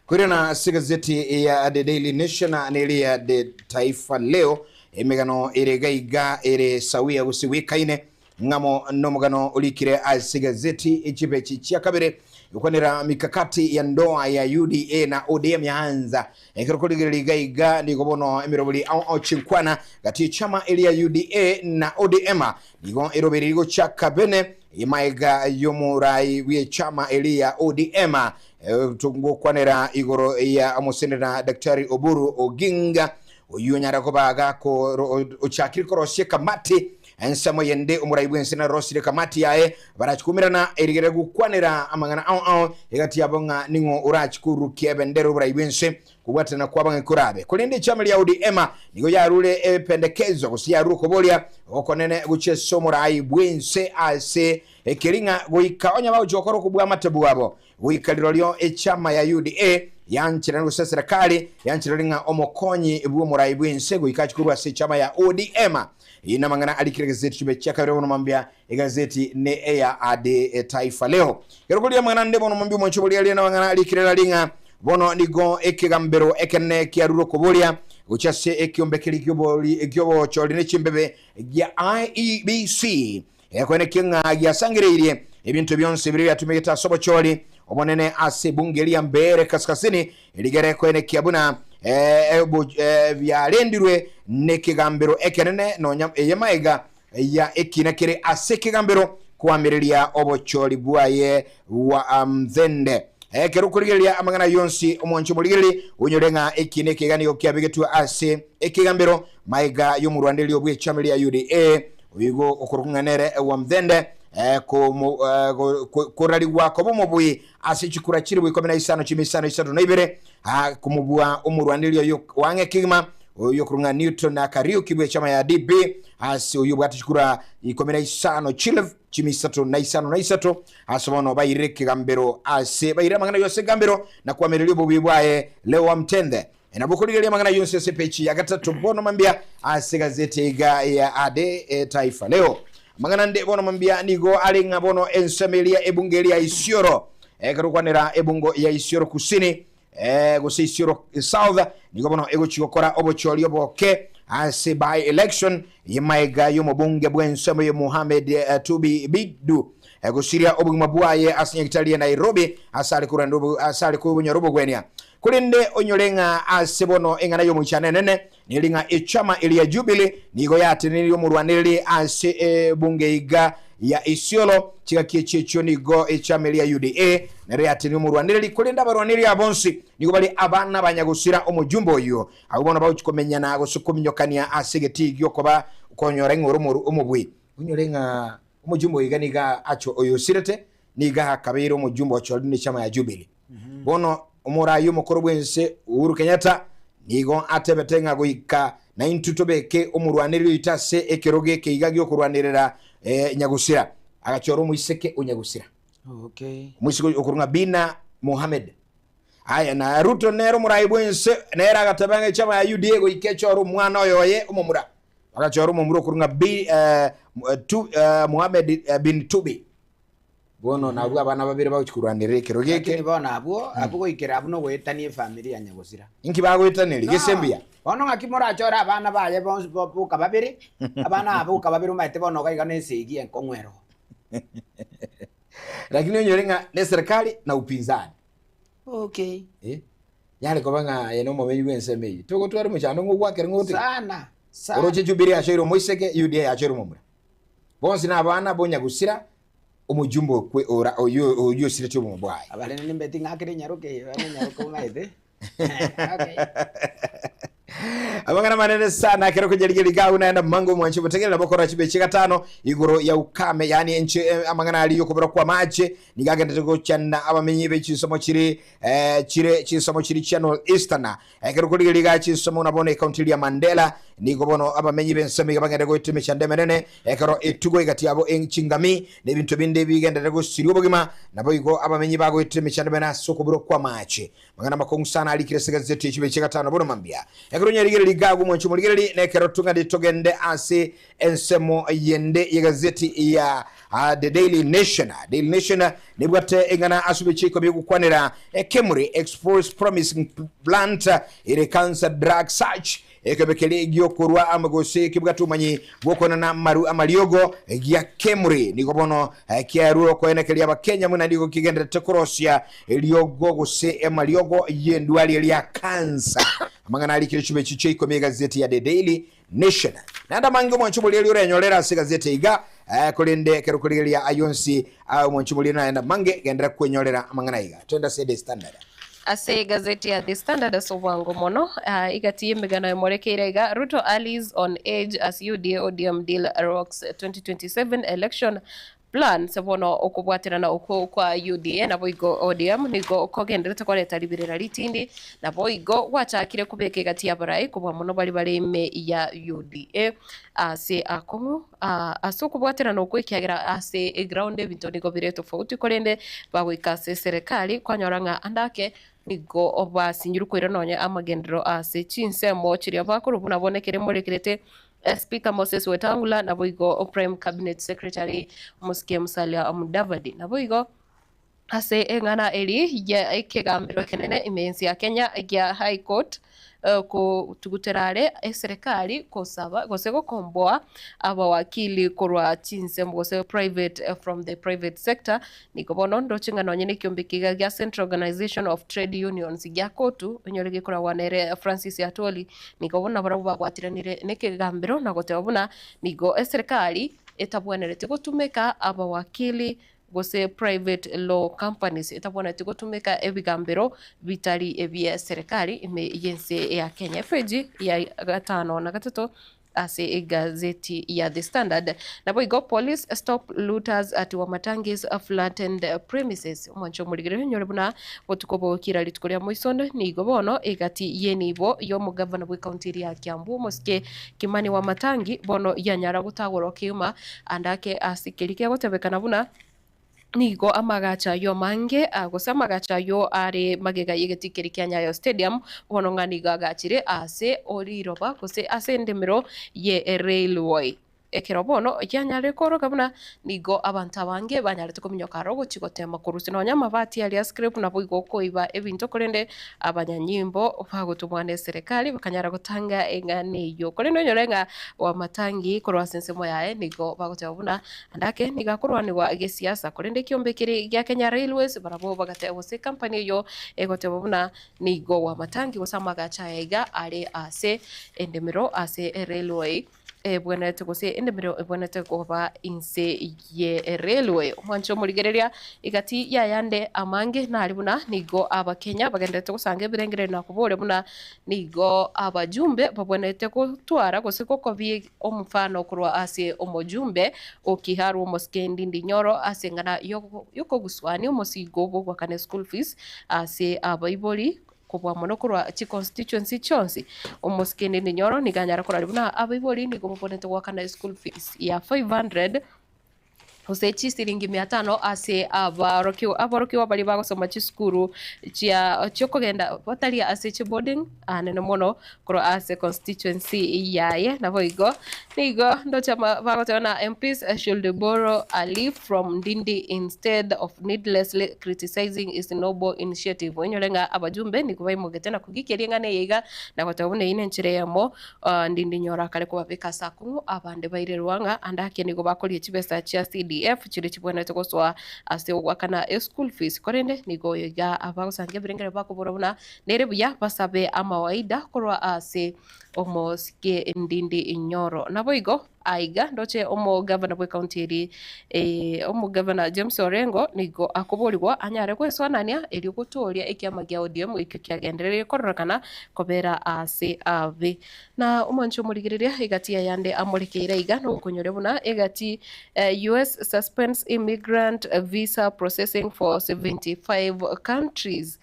Koirana ase egazeti ya The Daily Nation na ere ya The Taifa Leo, emegano ere iga iga ere sawia gose gwekaine ng'amo nomogano orikire ase egazeti echibechi chia kabere gokwanera mikakati ya ndoa ya UDA na ODM yaanza. Ekero korigereria iga iga nigo bono emerobori ao ao chinkwana gati echama ere ya UDA na ODM nigo erobereiri gochaka bene Maega y'omorai bw'echama eria ya ODM togokwanera igoro ya omosenera Daktari Oburu Oginga oyio onyare koba ochakire korosia ekamati ensemo yende omorai bw'ense narosire ekamati yaye barachi koumerana erigere gokwanera amang'ana ao ao egati yabo ng'a ning'o orachi korukia ebendera oborai bw'ense Kobwatana kwabo ng'a korabe. Korende echama ria ODM nigo yarure ependekezo gose yarure okoboria okonene gochia ase omorai bw'ense ase ekeri ng'a goika onye bagochia gokora okobua amate bwabo goika rirorio echama ya UDA yancherane gose eserekari yancherane ng'a omokonyi bw'omorai bw'ense goika ache korwa ase echama ya ODM. Eyio namang'ana arikire egazeti chibe chia kabere bono mambia egazeti ne eya The Taifa Leo. Ekero koria amang'ana ande bono mambia omonche boria aria namang'ana arikire rari ng'a Bono nigo ekegambero ekenene kiarure okoboria gochia ase ekiombe keria ki'obochori ne chimbebe gia IEBC, ekeene ng'a giasangereirie ebinto bionsi biria biatumegete ase obochori obonene ase ebunge eria Mbeere Kaskazini, rigere koenekia buna biarendirwe nekegambero ekenene nonya eye maega ya ekina kere ase ekegambero koamereria obochori bwaye bwa mthende. Ekero okorigereria amang'ana ayio onsi, omwancho omorigereria, onyore ng'a ekina eke iga nigo kiabegetwe ase ekegambero magega y'omorwandereria bw'echama ria UDA, oigo okorokwa ng'a nere wa mthende, korarigwa koba omobui ase chikura chilifu ikomi na isano chimia isano isato na ibere, komobua omorwandereria oyo wa ang'e kegima. Oyo okorwa ng'a Newton Kariuki bw'echama ya DP ase oyio obwate chikura 15 chilifu chimi isato na isano na isato ase bono bairire ekegambero ase bairire amang'ana yonsi ekegambero na koamereria obobe bwaye Leo Wamtende. Nabo okorigereria amang'ana yonsi ase epeji ya gatato bono mambia ase egazeti iga ya Ade e Taifa Leo. Amang'ana ande bono mambia nigo are ng'a bono ensemo eria ebunge eria Isiolo ekero okwanera ebungo ya Isiolo Kusini eh, gose Isiolo South nigo bono egochi gokora obochori oboke ase by election yemaega y'omobunge bw'ensemo ye Mohamed eh, Tubi Bidu eh, gosiria obogima bwaye ase nyagitari ya Nairobi ase are korenda obo- ase are kobonyora obogwenia. Korende onyore ng'a ase bono eng'ana y'omoichano enene neri ng'a echama eria ya Jubilee nigo yatenenirie omorwanereri ase ebunge iga ya Isiolo chigaki echi echio nigo echama eria ya UDA nero yatenenirie omorwanereri korende abarwanereri aba bonsi nigo bare abana ba nyagosira omojumbe oyio abwo bono bagochi komenyana gose kominyokania ase egetii giokoba konyora ing'o ore omobui. Onyore ng'a omojumbe oyo iga nigo acho oyo osirete nigo akabeire omojumbe ochorire nechama ya Jubilee. Bono omoraai omokoro bw'ense Uhuru Kenyatta nigo atebete ng'a goika naintwe tobeke omorwanereri oito ase ekerogo eke iga gi'okorwanerera eh, nyagusira. Agachora omoiseke o nyagusira. Okay. Omoiseke oyo okorwa ng'a Bina Mohamed. Aya na Ruto nere omoraai bw'ense nere agateba ng'a echama ya UDA goika echore omwana oyoye omomura. Agachora omomura okorwa ng'a Bi, eh, tu, eh, Mohamed eh, bin Tubi. Bono nabwo abana babere bagochia korwanerera ekero Lakini geke. bono abwo, abwo goikera abwo nogoetania efamiri ya nyagosira. Inki bagoetaneria? No, Gese mbuya. Bono ng'aki morachore abana baye bonsi bo- boka babere, abana aba boka babere omanyete bono iga iga nesegi enkong'u ero. Lakini onyore ng'a ne serikali na upinzani. Okay. Eh? Yare koba ng'a aye nomomenyi bw'ensemo eyio. Togotwara omochando ng'a ogwakere ng'a ogotiga. Sana, sana. Oroche Jubilee yachoire omoiseke, UDA yachoire omomura. Bonsi nabana bonyagusira omojumbe okwe ora oyio oyio osiretie obogima bwaye. Abarende nimbeti ng'akere enyaroka eye, bono enyaroka omaete. Okay. Amang'ana manene sana ekero okonyarigereria iga agwo naende amange omwanchi omotegerere nabo okorora chibeche gatano igoro ya ukame yaani enche eh, amang'ana aria yokobora kwa amache nigo agenderete gochanda abamenyi be chinsomo chiri eh, chire chinsomo chiri chia North Eastern. Ekero okorigereria iga chinsomo buna bono ekaunti eria ya Mandera nigo bono abamenyi b'ensemo iga bagende goeta emechando emenene ekero etugo egati yabo chingami na ebinto binde bigenderere gosiria obogima naboigo abamenyi bagoeta emechando emenene ase okobura kw'amache. Amang'ana amakong'u sana arikire ase egazeti ye chibeche gatano bono mambia. Ekero onyarigereria iga agwo mwanche omorigereria na ekero tong'ade togende ase ensemo yende y'egazeti ya The Daily Nation. Daily Nation nebwate eng'ana ase ebichiko bi'ogokwanera Kemri expose promising plant ere cancer drug search ekebe keria giokorwa amo gose kebwate obomanyi bw'okonana amaru amariogo gia Kemri nigo bono kiarure okoenekeria abakenya buna nigo kigendererete korosia eriogo gose amariogo y'endwari eria cancer. Amang'ana arikire chibechi chia ikomi egazeti ya The Daily Nation. Naende amange omwancho omorieri orenyorere ase egazeti iga, eh, korende ekero okorigereria ayio onsi ah, omwancho omorieri naende amange, genderera kwenyorera amang'ana iga. Twende ase The Standard. Ase egazeti ya The Standard ase obwango mono, ah, egati y'emegano emorekeire iga, Ruto allies on age as UDA ODM deal rocks 2027 election Plans, Bono okobwaterana okwo kwa UDA naboigo ODM nigo kogenderete koreta riberera ritindi, naboigo gwachakire kobeka egati y'abarai kobua mono baria bare ime ya UDA ase akong'u ase okobwaterana okwo ekiagera ase eground ebinto nigo bire tofauti korende bagoika ase eserekari kwanyora ng'a ande ake nigo basinyirwe koira nonye amagenderero ase chinsemo chiria bakorwa buna bono ekere morekerete Speaker Moses Wetangula naboigo Prime Cabinet Secretary Omosike Musalia Mudavadi. Naboigo ase eng'ana eri ya ekegambero ekenene ime y'ense ya Kenya gia High Court kotugutera are eserekari kosaba gose gokomboa abawakili korwa chinsemo gose private from the private sector Nigo bono ndoche ng'a nonye nekiombe kiga gia Central Organisation of Trade Unions gia COTU, onyore gekoragwa nere Francis Atwoli, nigo bono nabarabwo babwatiranire nekegambero na goteba buna nigo eserikari etabwenereti gotumeka abawakili gose private law companies etabwenereti gotumeka ebigambero bitari ebie serikari ime yense ya Kenya. Epeji ya gatano na gatato. Ase egazeti ya The Standard. Naboigo Police stop looters at Wamatangi's flattened premises. Omwancho omorigereria onyore buna botuko bogokira rituko ria moisonde nigo bono egati y'enibo y'omogavana bw'ecounty eria ya Kiambu omosike Kimani Wamatangi bono yanyara gotagorwa kegima ande ake ase keria kegotebekana buna Nigo amagacho ayio amange, gose amagacho ayio are magega y'egetii keria kia Nyayo Stadium, bono ng'a nigo agachire ase riroba gose ase endemero ye railway. Ekero bono yanyarire kooroka buna nigo abanto abange banyarete kominyoka aro gochia gotema korusia nonya amabati aria scrap naboigo okoiba ebinto korende abanyanyimbo bagotomwa neserekari bakanyara gotanga eng'ana eyio. Korende onyore ng'a Wamatangi korwa ase ensemo yaye nigo bagoteba buna Naende ake nigo akorwanigwa gesiasa, korende ekiombe keria gia Kenya Railways barabwo bagateba gose ekampani eyio egoteba buna nigo Wamatangi gose amagacho aya iga are ase endemero ase erailway ebwenerete gose endemero ebwenerete koba inse ye railway. Omwancho omorigereria egati y'ayande amange nare buna nigo abakenya bagendererete gosanga ebirengererio na koboria buna nigo abajumbe babwenerete gotwara gose gokobia Omofano korwa ase omojumbe o Kiharu omosike Ndindi Nyoro ase eng'ana y'okoguswania omosigo bw'ogoakana eschool fees ase abaibori kobua mono korwa chiconstituency chionsi. Omosike Ndindi Nyoro nigo anyare koraria buna abaibori nigo babwenerete goakana eschool fees ya 500 gose chisiringi mia tano ase abarokigwa aborokigwa baria bagosoma chisukuru chia chiokogenda batari ase chiboarding anene mono korwa ase constituency yaye. Naboigo nigo ndoche ama bagoteba na MPs should borrow a leaf from Ndindi instead of needlessly criticizing his noble initiative. Oinyore ng'a abajumbe nigo baimogete na kogikia ring'ana eye iga na goteba buna eyio nenchera eyemo Ndindi nyora akare kobabeka ase akong'u, abande bairerwa ng'a ande ake nigo bakoria chibesa chia CDF chiria chibwenerete gosoa ase ogoakana eschool fees. Korende nigo oyo iga abagosangia ebirengererio bakobora buna nere buya basabe amawaida korwa ase omosike Ndindi Nyoro. Naboigo aiga ndoche omogavana bw'ecounty eri omogavana James Orengo nigo akoborigwa anyare gwesoanania erio gotooria ekiama gia ODM ekio kiagendereire kororekana kobera aase abe. Na omwancho omorigereria egati y'ayande amorekeire aiga nokonyoria buna egati US suspends immigrant visa processing for 75 countries.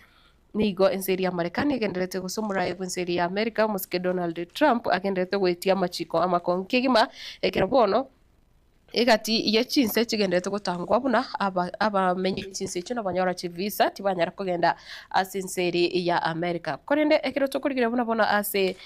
Nigo ense eria ya Marekani egendererete gose omoraai bw'ense eria ya Amerika omosike Donald Trump agendererete goetia amachiko amakong'u kegima ekero bono egati ye chinse chigendererete gotangwa buna abamenyi be chinse echio nabanyora chivisa tibanyara kogenda ase ense eria ya America. Korende ekero tokorigereria buna bono ase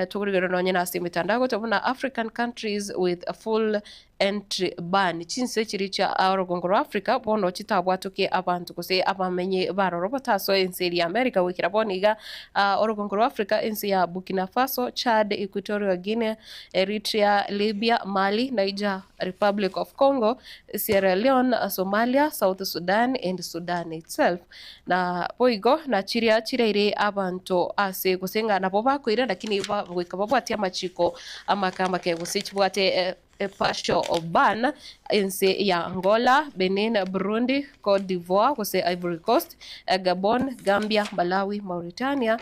tokorigereria nonye na ase emetandao goteba buna African countries with full Entry ban, chinse chiria chia orogongo rwa Africa bono chitabwatokie abanto gose abamenyi baroro batasoe ense eria ya America goikera bono iga orogongo rwa Africa ense ya Burkina Faso, Chad, Equatorial Guinea, Eritrea, Libya, Mali, Niger, Republic of Congo, Sierra Leone, Somalia, South Sudan and Sudan itself. Na boigo na chiria chiraire abanto ase gose ng'a nabo bakoira lakini goika babwatie amachiko amake amake gose chibwate partial ban ense ya Angola, Benin, Burundi, Cote d'Ivoire gose Ivory Coast, Gabon, Gambia, Malawi, Mauritania,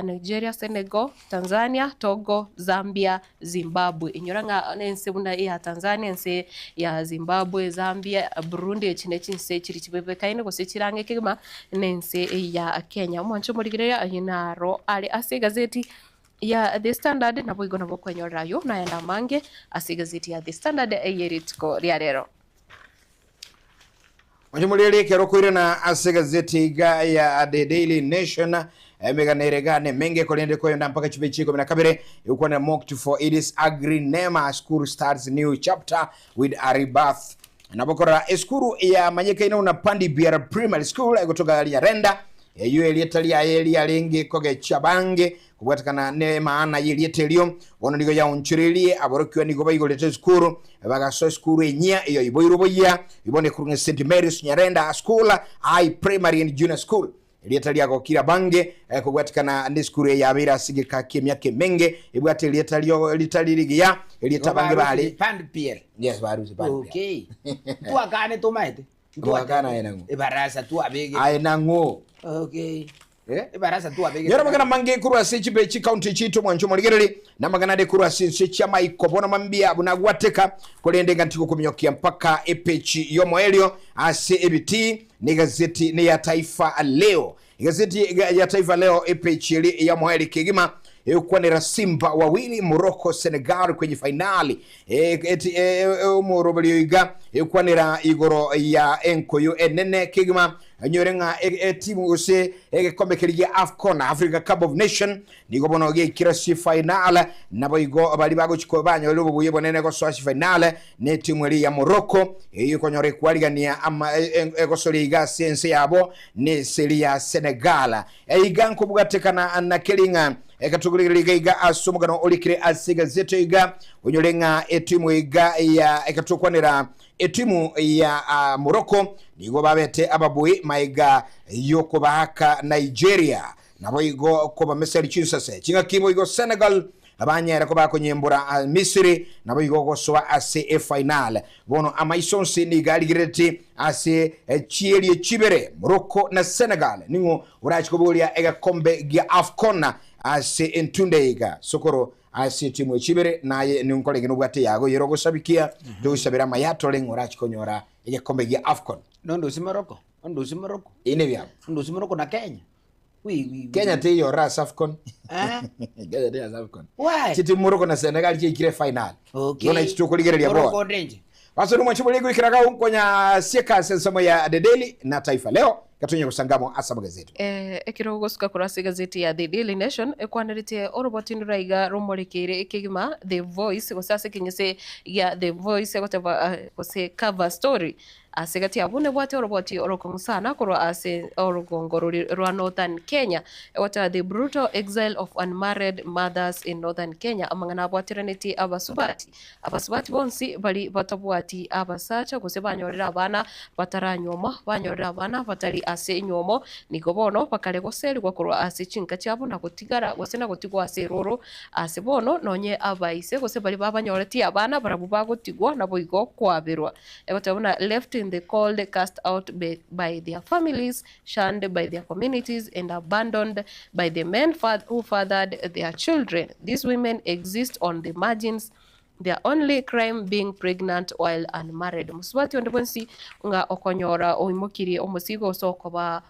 Nigeria, Senegal, Tanzania, Togo, Zambia, Zimbabwe. Inyora ng'a nense buna eya Tanzania, ense ya Zimbabwe, Zambia, Burundi, echi ne chinse chiri chibebekaine gose chire ang'e kegima nense ya Kenya. Omwancho omorigereria ayio naro are ase egazeti ya The Standard, naboigo nabo okwenyorera ayio nayande amange ase egazeti ya The Standard eye rituko ria rero. Onye morere ekero koirana ase egazeti iga ya The Daily Nation, emegano ere iga nemenge korende koyonda mpaka chipeji ikomi na kabere egokwanera mocked for its ugly name school starts new chapter with a rebirth. Nabo korora esukuru yamanyekaine buna Pandi Biara Primary School egotoka Nyarenda eyio erieta riaye riarenge kogecha bange Kobwatekana nemaana y'erieta erio, bono nigo yaonchoreirie aborokigwa nigo baigorete esukuru, bagasoa esukuru enyia eyo iboirwe boyia, bono ekorwa ng'a St. Mary's Nyarenda School High Primary and Junior School. Erieta riagokire abange kobwatekana nesukuru eye yabeire ase egeka ki'emiaka emenge, ebwate erieta rio ritari rigiya, erieta abange bare Pand PL. Yes, barusie Pand PL. Okay. Twakane tomaete. Twakana aye nang'o? Ebarasa twabegete. Aye nang'o? Okay. Eh, ebarasa twabegete. Nyora amang'ana amange korwa ase chibe chikaunti chiaito mwanche omorigereri, na amang'ana ande korwa ase ense chi'amaiko bono mambia buna agwateka, korende ng'a ntigokominyokia mpaka epechi y'omoerio ase ebitii na egazeti neya Taifa Leo. Egazeti ya Taifa Leo epechi eri y'omoerio kegima egokwanera Simba wawili Morocco Senegal kwenye fainali omoroberio iga egokwanera igoro ya enkoyo enene kegima Onyore ng'a etimu gose egekombe keria gia Afcon, Africa Cup of Nation, nigo bono giaikire ase final, naboigo baria bagochi banyorire obobuya obonene gosoa ase final ne etimu eria ya Morocco, eyio ekonyora ekwarigania ama egosoria iga ase ense yabo ne ense eria ya Senegal. Eiga nkobwatekana na keri ng'a ekatogorigereria iga iga ase omogano orikire ase egazeti iga, onyore ng'a etimu iga ya ekatokwanera Etimu ya Morocco nigo babete ababui maega yokobaaka Nigeria naboigo kobameseri chinsase ching'aki boigo Senegal banyare koba konyembora Misiri naboigo gosoa ase efinal. Bono amaiso onsi nigo arigerereti ase chierie chibere Morocco na Senegal ning'o orache koboria egekombe gia Afcon ase entunde iga sokoro Ase etimu echibere, naye ninkore egene obwate yago eyere ogosabikia, togosabera amaya atore ng'a orache konyora egekombe gia Afcon. Nondusi Morocco, ondusi Morocco, Eyi nebiabo. ondusi Morocco na Kenya. Wi, wi, wi. Kenya teiyo ororo ase Afcon. Eh? Kenya teiyo ase Afcon. Why? Chitimu Morocco na Senegal chiaikire final. Okay. Bono echi tokorigereria Morocco bono. onde inche. Ase nomwanche boria goikera gau nkonya sieka ase ensemo ya The Daily na Taifa Leo gatonye gosangamo ase amagazeti. Ekero ogosuka korwa ase egazeti ya The Daily Nation ekwaneretie oroboti roraiga romorekeire ekegima The Voice gose ase ekeng'ese gia The Voice egoteba gose cover story ase egati abwo nebwate oroboti orokong'u sana korwa ase orogongo roria rwa Northern Kenya egoteba The brutal exile of unmarried mothers in Northern Kenya amang'ana abwateranetie abasubati Abasubati bonsi baria batabwati abasacha gose banyorire abana bataranyuoma, banyorire abana batari ase enyuomo, nigo bono bakare goserigwa korwa ase chinka chiabo na gotigara gose na gotigwa ase eroro. Ase bono nonye abaise gose baria babanyoretie abana barabwo bagotigwa naboigo kwaberwa. Egoteba buna left in the cold, cast out by their families, shunned by their communities and abandoned by the men who fathered their children. These women exist on the margins, their only crime being pregnant while unmarried. Mosubati onde bwensi ng'a okonyora oimokirie omosigo ase okoba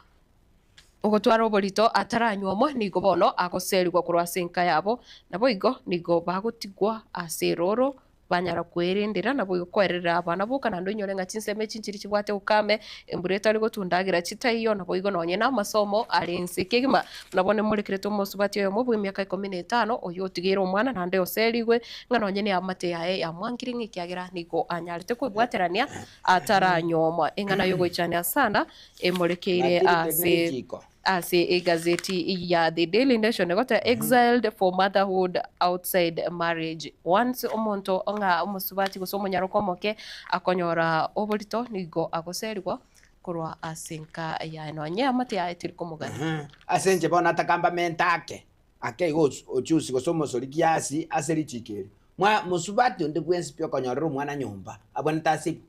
ogotwara oborito ataranyuomwa nigo bono agoserigwa korwa ase enka yabo, naboigo nigo bagotigwa ase eroro Banyara kwerendera naboigo koererera abana boka, naende oinyore ng'a chinsemo echi nchiria chibwate gokame, embura etari gotundagera chitaiyo, naboigo nonye namasomo are ense kegima. Buna bono emorekerete omosubati oyomo bw'emiaka ikomi na etano, oyio otigeire omwana naende oserigwe, ng'a nonye neamate yaye yamwangire ng'a ekiagera nigo anyarete kwebwaterania ataranyuomwa. Eng'ana y'ogoichania sana emorekeire Lakini ase tenerichiko. Ase egazeti ya The Daily Nation egoteba Exiled for motherhood outside marriage. Once omonto ng'a omosubati gose omonyaroka omoke akonyora oborito nigo agoserigwa korwa ase enka yaye nonye eamate yaye teri komogania. Ase inche bono atakamba menta ake, ake igo ochusi gose omosori kiasi ase richiko eri. Mwa mosubati onde bwensi pi okonyorera omwana nyomba, abwenerete asibwe.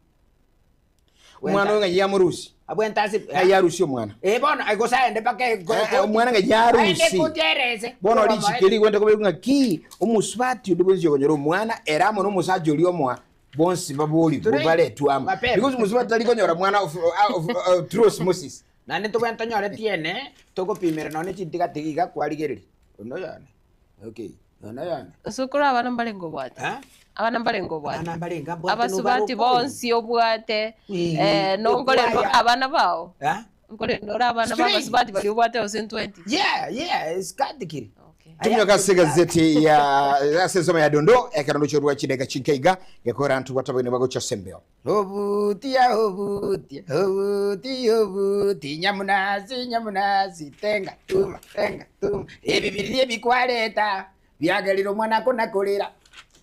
Omwana oyo ng'ai yamorusia? Abwenerete asibwe. Ng'ai yarusia omwana? Eh, bono eh, gose aende mpaka Eh, eh, omwana ng'ai yarusi. Aende koti erese. Bono richiko eri rigwente koba ng'a ki omosubati onde bwensi okonyora omwana ere amo na omosacha oria omoa bonsi baborigwe Three. baretwe amo. Mapema. Because omosubati tari konyora mwana of, of, of, through osmosis. Naende ntobwenerete tonyore tiene, togopimera nonye chintigatigi iga kwarigereria. Ono yane. Okay. Ono yane. Sokoro abana mbarenge obwate? Eh? Abana mbarenge obwate? Abana mbarenge mbwate Abasubati nobarokwo. bonsi obwate, Ee, eh, nonkorenda okwaya. abana bao? Eh? Nkorenda ore abana ba Strange. abasubati baria obwate gose 20? Yeah, yeah, it's katikiri. Okay. Tuminyoka ase egazeti ya ase ensemo ya Dondoo ekero ndoche rwa chideka chinke iga gekora ntobwate abageni bagocha ase embeo. Obutia, obutia, obuti, obuti, nyamunasi, nyamunasi, tenga, tuma, tenga, tuma. Ebi biria ebikwareta, biagerire omwana kona korera.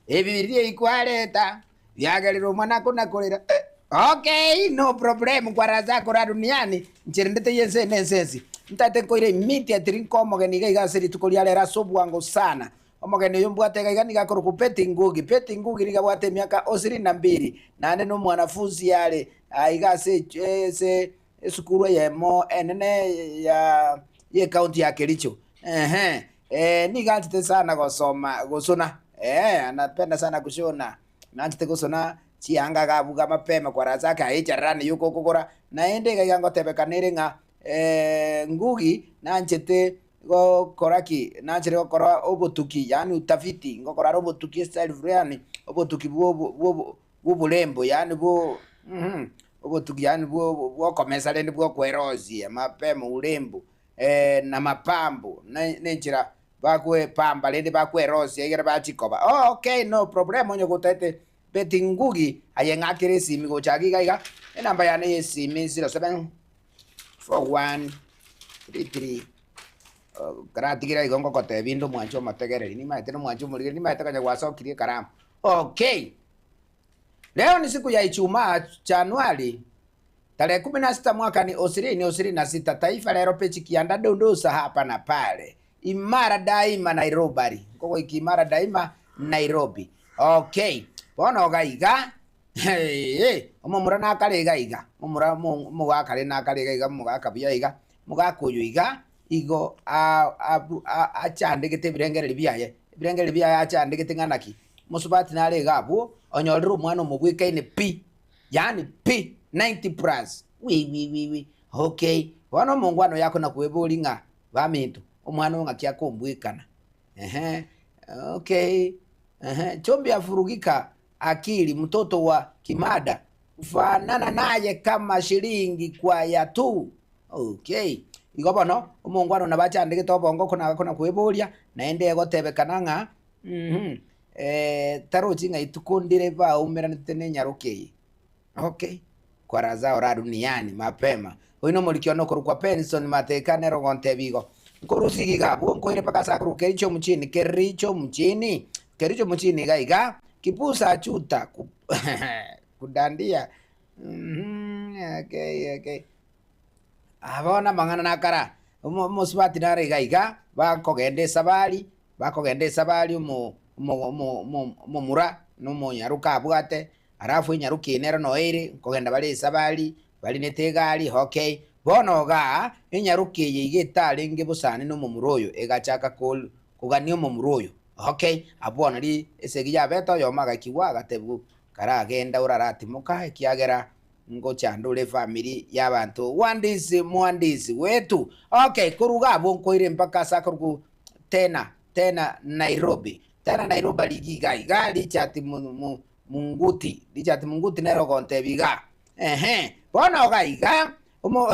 Ebi biria ebikwareta, biagerire omwana kona korera. Eh, okay, no problem, kwaraza kora duniani, nchere ndete yense ne ense ensi. Ntate nkoire immediately nkomogeni iga iga ase rituko ria rero ase obwango sana. Omogeni oyo mbwate iga iga nigo akorokwa Betty Ngugi. Betty Ngugi nigo abwate emiaka osiri na mbiri, naende nomwanafunsi are aiga ase ase esukuru eyemo enene ya y'ecounty ya Kericho. Ehe, eh, nigo anchete sana gosoma gosona, eh, anapenda sana kushona, nanchete gosona chianga iga abwo iga mapema kwarasa ake aye echarerani yoka okogora, naende iga iga ngotebekana ere ng'a Ngugi nanchete gokora ki? Nanchere gokora obotuki yaani utafiti, ngokora are obotuki estyle fulani, obotuki bwa obo bwa obo bwa oborembo yaani bwo obotuki yaani bwo bwokomesa rende bwa okwerosia mapema urembo na mapambo na na enchera bakoepamba rende bakwerosia egere bachikoba. Oh okay no problem onye gotagete Betty Ngugi aye ng'akere esimi gocha iga iga iga, enamba yane ya esimi 07 41 33 karatigere igo ngogotebia inde omwanche omotegereri, nimaete nomwanche omorigereria, nimaete konya gwasokirie ekaramu. Okay, leo ni siku ya Ijumaa Januari tarehe kumi na sita mwaka ni ishirini ishirini na sita Taifa Lero peji kianda dondosa hapa na pale Imara daima Nairobari nkogoika Imara daima Nairobi okay bono iga iga Eeh, omomura nakare iga iga, omomura omo omogaka rende nakare iga iga omogaka buya iga, omogaka oyo iga, igo achandegete ebirengererio biaye, ebirengererio biaye achandegete ng'a naki, omosubati nare iga abwo, onyorire omwana omobwekaine pi, yaani pi, 90 plus, wi wi wi wi, okay, bono omongwana oyo akona kweboria ng'a baminto, omwana oyo ng'aki akombwekana, ehe, okay, ehe, chumbi afurugika Akili mtoto wa Kimada kufanana naye kama shilingi kwa ya tu. Okay. Igo bono omongwana nabo achandegete obongo kona kona kweboria naende egotebekana ng'a mhm tarochi ng'a ituko ndire baumeranete ne enyaroka eye. Okay. Kwa razao ra duniani mapema. Oyo nomoriki one okorokwa Benson Mateka nere ogontebia igo. Nkorusia iga abwo nkoire mpaka ase akorokwa Kericho mjini, Kericho mjini, Kericho mjini iga iga, Kibusa achuta kudandia okay okay. Aa bono amang'ana nakara, omo omosubati nare iga iga, bakogenda esabari, bakogenda esabari omo omo omo omo omomura na omonyaroka abwate, Alafu enyaroki eye nero noeire, nkogenda bare esabari, barinete egari, okay. Bono igaa, enyaroki eye iga etarenge bosani nomomura oyo, egachaka kor kogania omomura oyo, okay. Abwo bono ri esegi yabete oyomo agakigwa agatebigwa, karagenda oraratimoka ekiagera ngochanda ore efamiri y'abanto wandisi mwandisi wetu, okay. Korwa iga abwo nkoire mpaka ase akorokwa tena tena Nairobi, tena Nairobi rigiya iga iga Richard mu mu Munguti, Richard Munguti nere ogontebia iga, Ehe, bono iga iga, omo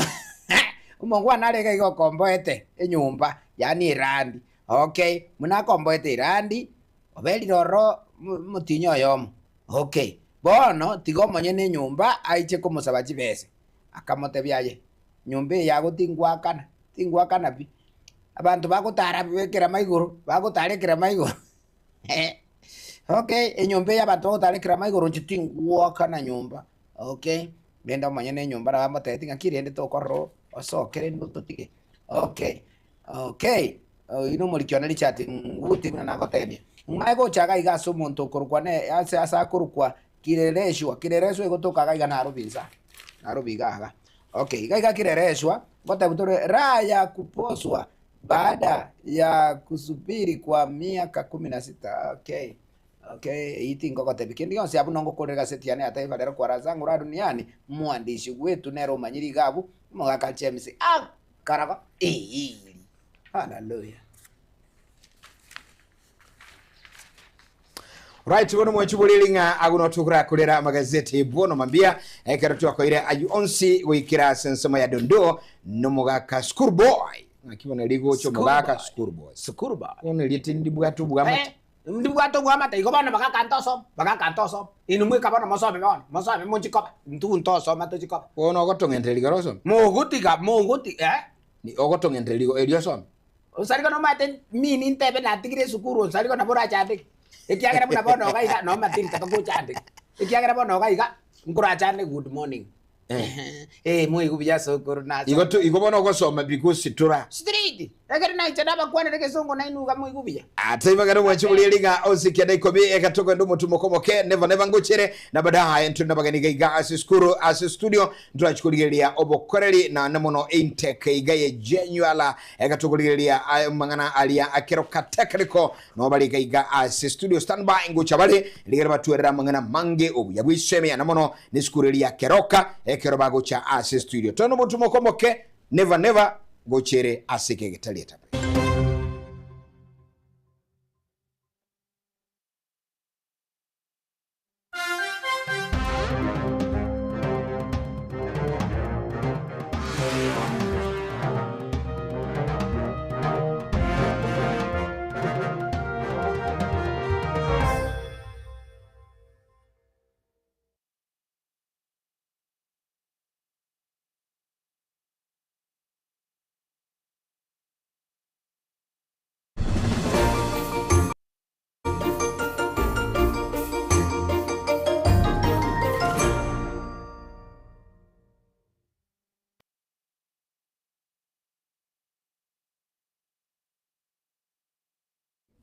omongwana are iga iga okomboete enyomba, yaani erandi, okay, buna akomboete erandi, oberire ororo mo omotienyi oyomo, okay. Bono tiga omonyene enyomba aiche komosaba chibesa, akamotebia aye, nyomba eye yago tingwakana, tingwakana pi, abanto bagotara ekerama igoro, bagotara ekerama igoro. Okay, enyomba eye abanto bagotara ekerama igoro inche tingwakana nyomba, okay, rende omonyene enyomba nabo amotebetie ng'aki rende tokorora oo osoke rende ototige, okay, okay, oyio na omoriki one Richard Nguti buna nagotebia. Ng'aye gocha iga iga ase omonto okorokwa ne ase ase akorokwa Kileleshwa, Kileleshwa egotoka iga iga Nairobi inse aa, Nairobi iga iga, okay, iga iga Kileleshwa, ngotebi tore raha ya kuposwa Baada ya kusubiri kwa miaka kumi na sita okay okay eyio tingogotebia kende gionsi abwo nongokorera egaseti yane ya Taifa Leo kwa raha zangu ra duniani mwandishi gwetu nere omanyire iga abwo omogaka James akarago eeri hallelujah. Right, bono mwanchi boriri ng'a agwo notokora amagazeti bono mambia ekero twakoire ayio onsi goikera ase ensemo ya dondoo nomogaka school boy ng'aki bono rigocha omogaka school boy School boy. bono erieta ndibwate obwamate Eh, ndibwate obwamate igo bono bagaka ntosoma bagaka ntosoma inwe mweka bono mosome bono mosome monchikoba intwe ntosoma tochikoba bono ogotong'entera rigoro osome mogotiga mogotiga eh Ni ogotong'entera rigo erio osome Onsarigo nomanyete mini ntebe natigire esukuru onsarigo nabo orachandeke, ekiagera buna bono iga iga noo matirita togochandeka, ekiagera bono iga iga nkorachande good morning eh moigwe buya sokoro Igo nacha to igo bono ogosoma because tora straight. Straight. Ekero naiche nabakwanere egesongo nainwe iga moigwe buya. Ate ibagana mwanchi buri eriga osikia na ikomi egatogenda omotumo komoke never never ngochere na baadaye nturi nabageni iga iga ase sukuru ase studio ntwachikorigereria obokoreri na ne mono intake iga ye genuala egatokorigereria amang'ana aria akero ka technical no bari iga iga ase studio standby ngocha bare rigere batwerera amang'ana mange obuya bw'isemi na mono ne sukuru eria keroka ekero bagocha ase studio tono omotumo komoke never never ngochere ase kegetari etabe.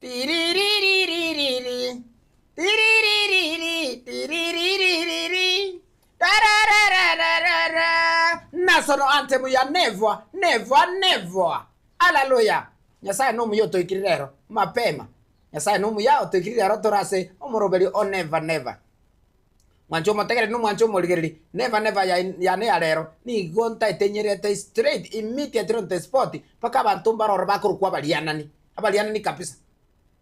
Tiririririri, tiririri, tiriririri, tararararara. National anthem ya never, never, never. Hallelujah. Nyasaye nomuya otoikire rero mapema. Nyasaye nomuya otoikire rero torase omoroberi o never, never. Mwancho omotegereri na omwancho omorigereri never never yane ya rero nigo ntaetenyerete straight immediately on the spot mpaka abanto mbarore bakorokwa abarianani abarianani kabisa.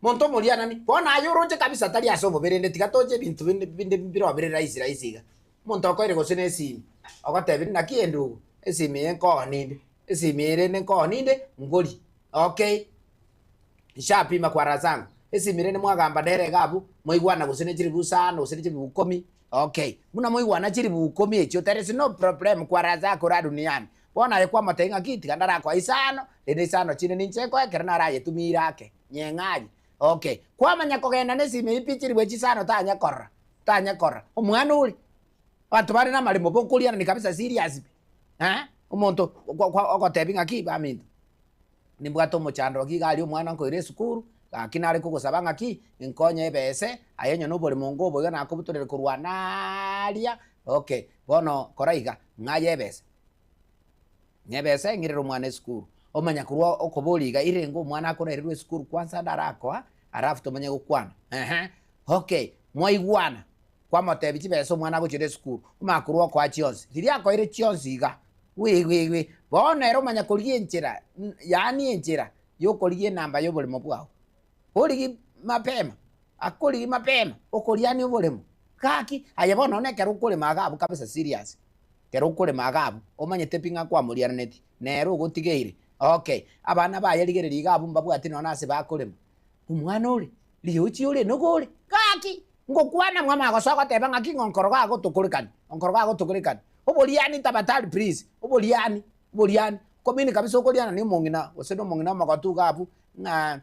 Monto omorianani bono aye oroche kabisa tari ase obobere rende tiga toche ebinto binde binde biro bire rahisi rahisi iga. Omonto okoire gose na esimi ogotebia naki endugu esimi eye nkooni inde esimi eye rende nkooni inde ngori okay. Nshapima kwa raha zangu esimi rende mwagamba nere iga abwo mwaigwana gose ne chiribu isano gose ne chiribu ikomi okay. Buna mwaigwana chiribu ikomi echio there is no problem kwa raha zako ra duniani. Bono aye kwamotebia ng'aki tiga ndarakoa isano rende isano chinde ninche nkoe ekero narayetumire ake nyeng'aye okay. Kwamanya kogenda na esimi eyio pi chiribu echi isano tanya korora tanya korora omwana ore abanto bare na amaremo bokorianani kabisa serious pi eh omonto ogotebia ng'aki baminto. Nimbwate omochando gaki iga aria omwana nkoira esukuru, gaki nare kogosaba ng'aki, nkonye ebese, aye onye na oboremo onga obo iga nakobutorere korwa naaria, okay, bono kora iga, ng'aye ebese, ng'a ebese ng'irere omwana esukuru. Omanya korwa okoboria iga, irenge omwana akorairerwe esukuru kwanza ndarakoa, alafu tomanye gokwana, ehe, okay, mwaigwana, kwamotebia chibesa omwana agochire esukuru, omanya korwa okoa chionsi, riria akoire chionsi iga. Gwi gwi gwi. Bono ere omanya korigia enchera, yaani enchera yokorigia enamba y'oboremo bwao. Origi mapema, akorigi mapema, okoriania oboremo. Gaki, aye bono nonye ekero okorema iga abwo kabisa serious, ekero okorema iga abwo, omanyete pi ng'a kwamoriananetie, nere ogotigeire. Okay, abana baye rigereria iga abwo mbabwati nonye ase bakorema. Omwana ore, riochi ore nogo ore, gaki! Ngokwana mwamanya gosoa goteba ng'aki ng'a onkoro gagotokorekani, onkoro gagotokorekani. Oboriani tabatari please, oboriani, oboriani, komini kabisa okoriana na omong'ina gose na omong'ina omogotu iga abwo ng'a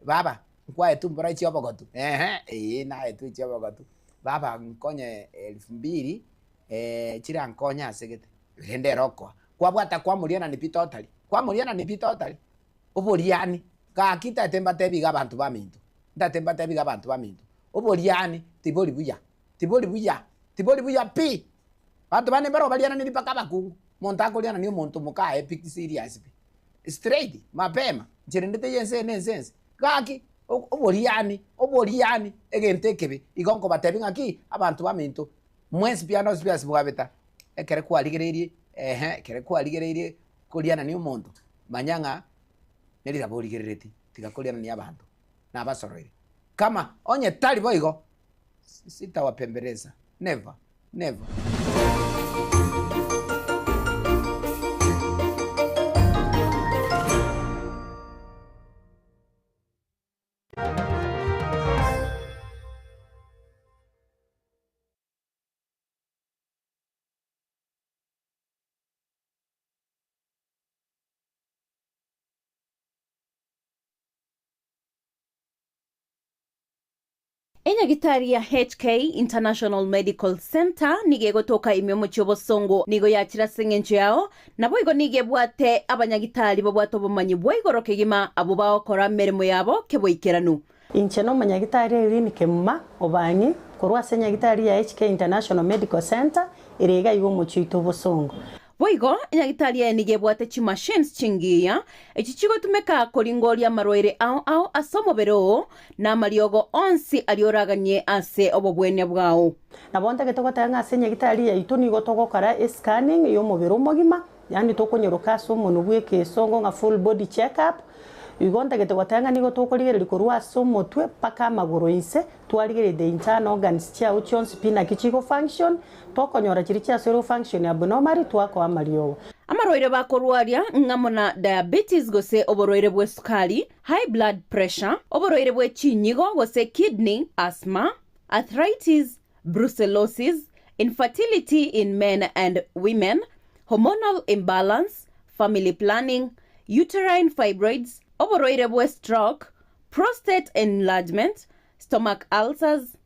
baba nkwaetwe mbora chia obogotu, ehe, eeh naetwe chia obogotu, baba nkonye elfu mbili chirankonye ase gete, rende ere okoa. Kwabwata kwamorianani pi totally, kwamorianani pi totally. Oboriani, gaki ntaete mbatebi iga abanto baminto, ntaete mbatebi iga abanto baminto, oboriani tibori buya, tibori buya, tibori buya pi! Abanto bande mbaro bariananiri mpaka abakungu, omonto akorianania omonto mokaye pi serious pi, straight, mapema, inche rende teiyo ense eye na ense ense, gaki oboriani, oboriani egento ekebe, igo nkobatebia ng'aki, abanto baminto, mwensi pi ande onsi pi ase mwabeta, ekere kwarigereirie ehe, ekere kwarigereirie korianania omonto, manya ng'a neriraba origerereti, tiga korianania abanto, nabasoroire. Kama onye tari boigo, sitawapembereza, never, never. Enyagitari ya HK International Medical Centre nigo egotoka ime omochie obosongo, nigo yachire ase engencho yao, naboigo nigo ebwate abanyagitari babwate obomanyi bwa igoro kegima abwo bagokora emeremo yabo keboikeranu. Inche nomonyagitari Irene Kemuma Obang'i korwa ase enyagitari ya HK International Medical Centre ere iga iga omochie oito obosongo. Boigo, enyagitari eye nigo ebwate chimachines chingiya, echi chigotumeka koringoria amarwaire ao ao ase omobere oo, na amariogo onsi aria oraganie ase obobwenia bwao. Nabo ntagete goteba ng'a ase enyagitari yaito nigo togokora escanning y'omobere omogima, yaani tokonyoroka ase omonwe bw'ekesongo ng'a full body check up, igo ntagete goteba ng'a nigo tokorigereria korwa ase omotwe mpaka amagoro inse, twarigereria the internal organs chiao chionsi pi naki chigo function, Tokonyora chiria chiasoire function abnormally twakoa amariogo. Amarwaire bakorwaria ng'amo na diabetes gose oborwaire bw'esukari, high blood pressure, oborwaire bwe chinyigo gose kidney, asthma, arthritis, brucellosis, infertility in men and women, hormonal imbalance, family planning, uterine fibroids, oborwaire bwe stroke, prostate enlargement, stomach ulcers,